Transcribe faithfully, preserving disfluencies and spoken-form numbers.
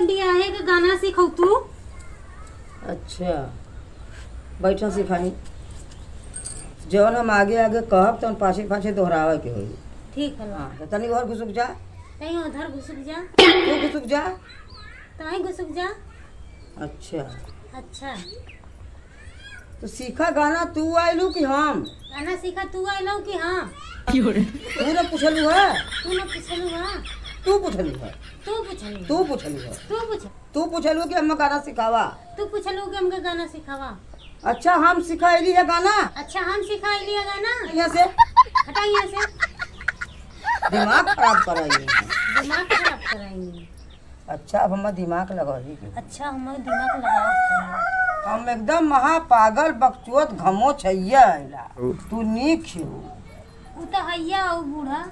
बियाहे के गाना सिखौ तू। अच्छा, बैठा सिखाई। जौन हम आगे आगे कहब, तौन पाछे पाछे दोहरावे के होई। ठीक है। हाँ, तो तनी उधर घुसुक जा। तनी उधर घुसुक जा। तू घुसुक जा। तनी घुसुक जा। अच्छा। अच्छा। तो सीखा गाना तू आइलू कि हम? गाना सीखा तू आइलू कि हम? तू न पूछलू है? तू न पूछलू है? तू पूछलू है? तू पूछलू। तू पूछलू है? तू पूछ। तू पूछलू कि हमका गाना सिखावा? तू पूछलू कि हमका गाना सिखावा? अच्छा, हम सिखाइली है गाना? अच्छा, हम सिखाइली है गाना? यहाँ से। हटा यहाँ से। दिमाग खराब कराई है। दिमाग खराब कराई है। अच्छा, अब हमार दिमाग लगाई। अच्छा, हमार दिमाग लगाओ। हम एकदम महापागल बकचोद घमो छैया आइला। तू नीक हो। उ तो हैया हो बूढ़ा।